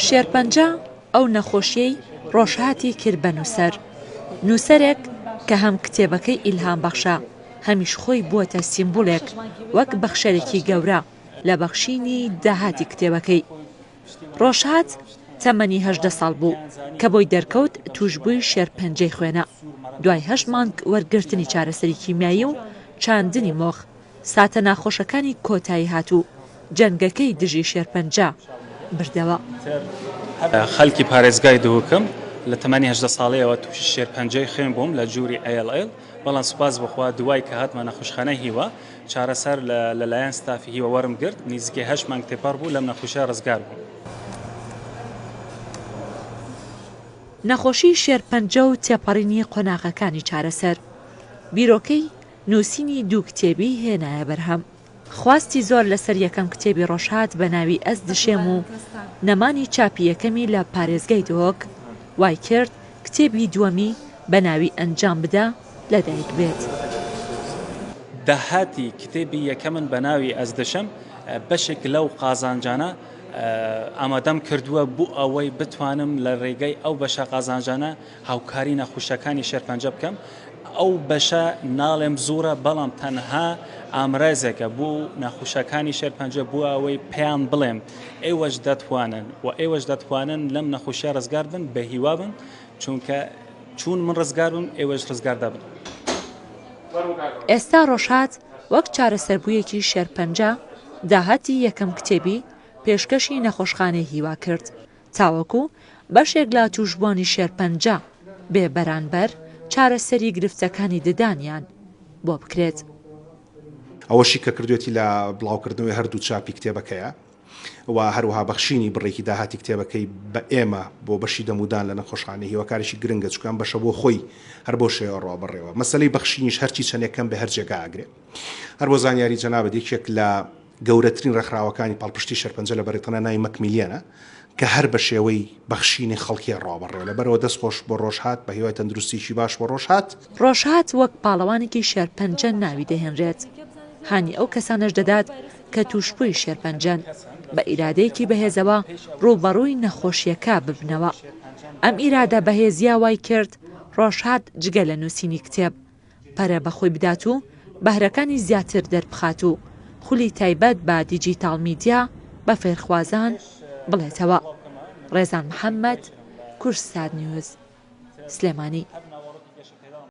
شێرپەنجە ئەو نەخۆشیەی ڕۆژهاتی کرد بە نووسەر. نووسەرێک کە هەم کتێبەکەی ئیلهامبەخشە، هەمیش خۆی بووەتە سیمبولێک وەک بەخشەرێکی گەورە لە بەخشینی داهاتی کتێبەکەی. ڕۆژهات تەمەنی 18 ساڵ بوو کە بۆی دەرکەوت تووشبووی شێرپەنجەی خوێنە. دوای هەشت مانگ وەرگرتنی چارەسەری کیمیایی و چاندنی مۆخ، ساتە ناخۆشەکانی کۆتایی هات و جەنگەکەی دژی شێرپەنجە بردەوە. خەلکی پارێزگای دهۆکم، لە تەمەنی 18 ساڵیەوە تووشی شێرپەنجەی خوێن بووم لە جوری ALL، بەڵام سوپاس بۆ خوا دوای کە هاتمە نەخۆشخانەی هیوا چارەسەر لە لایەن ستافی هیوا وەرم گرت، نیزیکەی هەشت مانگ تێپەڕ بوو لەم نەخۆشیە ڕزگار بووم. نەخۆشی شێرپەنجە و تێپەڕینی قۆناغەکانی چارەسەر، بیرۆکەی نووسینی دوو کتێبی هێنایە بەرهەم. خواستی زۆر لەسەر یەکەم کتێبی ڕۆژهات بە ناوی ئەز دشێم و نەمانی چاپی یەکەمی لە پارێزگای دهۆک، وای کرد کتێبی دووەمی بە ناوی ئەنجام بدە لەدایک بێت. داهاتی کتێبی یەکەمن بە ناوی ئەز دشم بەشێک لەو قازانجانە ئامادەم کردووە بۆ ئەوەی بتوانم لە ڕێگەی ئەو بەشە قازانجانە هاوکاری نەخوشەکانی شێرپەنجە بکەم، ئەو بەشە ناڵێم زۆرە بەڵام تەنها ئامرازێکە بۆ نەخوشەکانی شێرپەنجە بۆ ئەوەی پێیان بڵێم ئێوەش دەتوانن و ئێوەش دەتوانن لەم نەخوشیە ڕزگار بن بە هیوا بن چونکە چون من ڕزگار بم ئێوەش ڕزگار دەبن. ئێستا ڕۆژهات وەک چارەسەربوویەکی شێرپەنجە داهاتی یەکەم کتێبی پێشکەشی نەخۆشخانەی هیوا کرد تاوەکو بەشێک لە تووشبووانی شێرپەنجە بێ بەرانبەر چارەسەری گرفتەکانی ددانیان بۆ بکرێت. ئەوەشی کە کردوێتی لە بڵاوکردنەوەی هەردوو چاپی کتێبەکەیە و هەروەها بەخشینی بڕێکی داهاتی کتێبەکەی بە ئێمە بۆ بەشی دەمودان لە نەخۆشخانەی هیوا کارێکی گرنگە چونکە ئەم بەشە بۆ خۆی هەر بەو شێوە ڕوا بەڕێوە مەسەلەی بەخشینیش هەرچی چەندێک کەم بێ هەر جێگا ئەگرێ هەر بۆ زانیاری جەنابت یەکێک لە گەورەترین ڕێکخراوەکانی پاڵپشتی شێرپەنجە لە بەریتانیا ناوی مەکمیلیەنە کە هەر بە شێوەی بەخشینی خەڵکی ڕوا بەڕێوە لەبەرئەوە دەست خۆش بۆ ڕۆژهات بە هیوای تەندروستیی باش بۆ ڕۆژهات. ڕۆژهات وەک پاڵەوانێکی شێرپەنجە ناوی دەهێنرێت، هانی ئەو کەسانەش دەدات کە تووشبووی شێرپەنجەن، بە ئیرادەیەکی بەهێزەوە ڕووبەڕووی نەخۆشییەکە ببنەوە. ئەم ئیرادە بەهێزییە وای کرد ڕۆژهات جگە لە نووسینی کتێب، پەرە بە خۆی بدات و بەهرەکانی زیاتر دەربخات و خولی تایبەت بە دیجیتاڵ میدیا بە فێرخوازان بڵێتەوە. ڕێزان محەممەد، کوردسات نیوز، سلێمانی.